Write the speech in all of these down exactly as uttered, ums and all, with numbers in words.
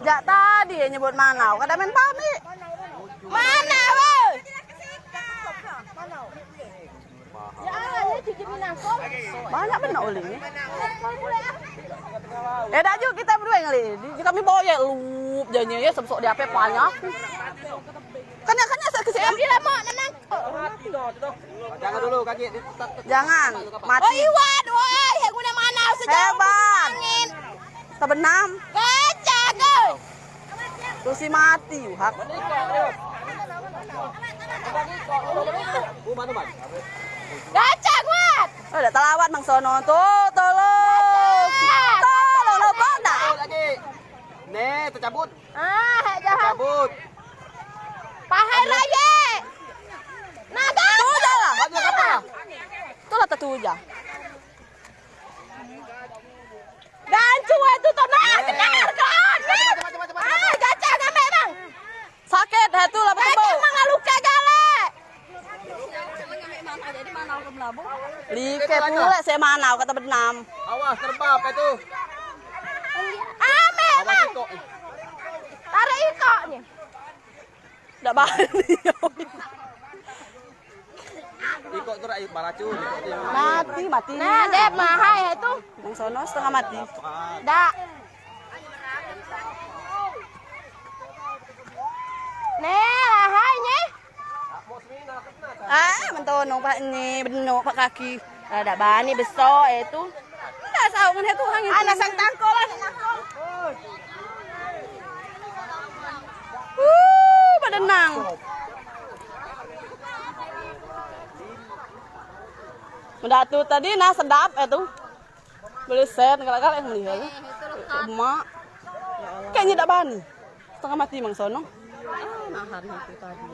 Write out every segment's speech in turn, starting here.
Jak tadi ye nyebut manau, kada main pamit. Manau, woi. Banyak benar uling ni. Eh, dak juga kita berdua ngeli. Di, kami bawa ye lup janyo ye, sebesok di ape banyak. Kena, kena, sakit, sakit. Dia mak menang. Jangan dulu, kaki di-, jangan. Mati. Oh, Iwan, woi, yang guna manau sejauh angin. Sebenam. Kacau, go. Tu si mati, hak. Kacau, kuat. Oh, dak telawat nang sono. Tu, tolong. Kacau. Tolong, lobok dak? Lagi. Nih, tercabut. Ah, hak jahat. Tercabut. Pahai raye. Naga. Tu je lah. Banyak apa? Tu lah tetu je. Gancu itu tu nah, kenar, kenar. Ah, gacang ambek bang. Sakit, ha tu lah betul. Gacang mangaluka galak. Like pule se manau kata benam. Awas terbab itu. Ambek bang. Tarik ikoknyo. Dak bani. Ikok tu rak baracun. Mati, mati. Nah, dep mahai tu. Nang sono setengah mati. Dak. Nih, lahai nye. Ah, mentonong pak nye, benok pak kaki. Dak bani besok itu. Dah, sauk ngan itu, hang itu. Anak sang tangkol, anak tangkol. Uh, pada nang. Mendatu tadi nah sedap itu. Boleh set, galak-galak yang melihat. Emak. Kayaknya dak bani. Setengah mati mang sono. Ah, nahan itu tadi.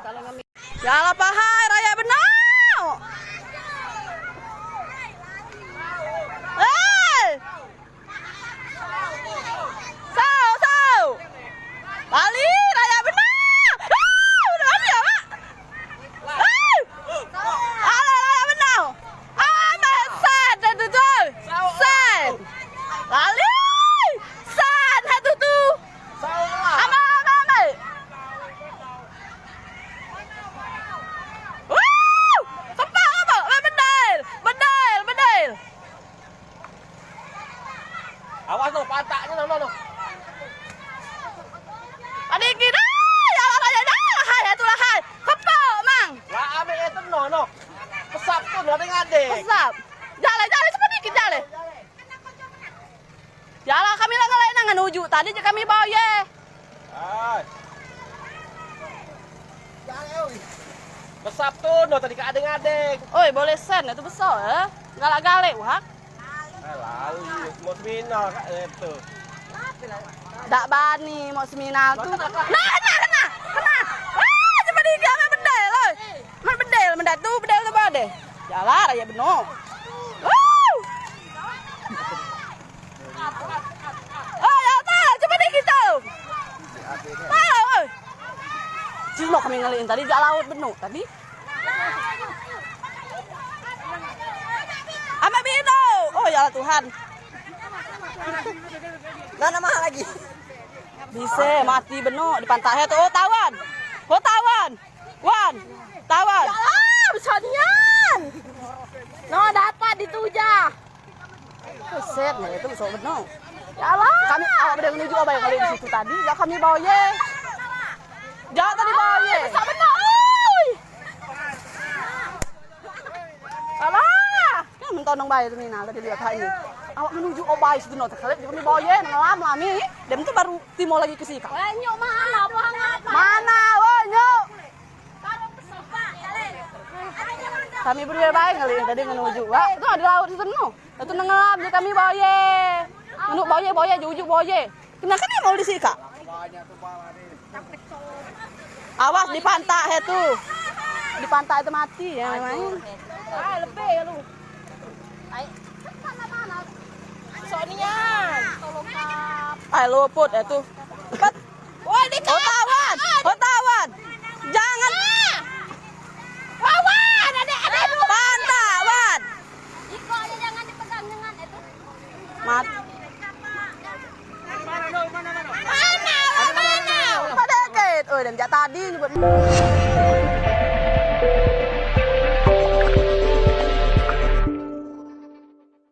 Kalau kami Ya Allah, pahai raya benok. Hei! Sau, sau! Bali raya benok. Hei! Udah bali ya, Mak? Hei! Alah, raya benok. Amat set dah tu, tu. Set. Bali. Set dah tu, tu. Amat, amat, amat. Wuh! Sempak apa? Weh, bedel! Bedel, bedel! Awas noh, pantaknyo noh, noh, noh. Adi kira, ya Allah, ya Allah, hai, ya Tuhan, hai. Kepok, Mang. Lah, ambek itu noh, noh. Pesap tu, ngade-ngade. Pesap. Jalan, jalan, cepat dikit, jalan. Ya lah, kami lah ngelai nang nuju. Tadi je kami bawa ye. Ai. Besap tu no tadi kadeng-kadeng. Oi, boleh sen itu besar eh. Galak-galak wah. Ai, lali. Mau seminar kak itu. Dak bani mau seminar tu. Nah, kena, kena, kena. Ah, cepat dia amat bedel, oi. Mat bedel, mendak tu bedel tu bade. Jalan aja beno. Wow. Oh, ya tak, coba deh kita. Tahu, oi. Cuma kami ngelihin tadi jak laut beno tadi. Amak beno. Oh, ya Allah Tuhan. Lah, nama lagi. Bisa mati beno di pantai tu. Oh, tawan. Oh, tawan. Wan, tawan. Ya Allah, besar nian. No, dapat di tujah. Buset, nah itu besar beno. Ya Allah. Kami awak pada menuju abai kalau di situ tadi, ya kami bawa ye. Jauh tadi bawa ye. Besar beno, oi. Alah. Kan mentonong bae tu Mina tadi lihat hai ni. Awak menuju obai situ no tekelet, kami bawa ye ngelam lami. Dem tu baru timo lagi ke sini kak. Banyak mana buang apa? Mana, oh nyok. Kami berdua bae ngeli tadi menuju. Wah, tu ada laut situ no. Itu ngelam je kami bawa ye. Menuk bawa ye, bawa ye, jujuk bawa ye. Kena kan mau di sini kak? Awas di pantai he tu. Di pantai tu mati ya main. Ah, lebih ya lu. Ai. Sonian. Ai luput he tu. Woi, di oh, tawan. Oh, tawan. Jangan. Wawan, adek, adek. Pantai, Wan. Iko aja jangan dipegang dengan itu. Mat. Mana, mana? Pada ket. Oh, dan jak tadi nyebut.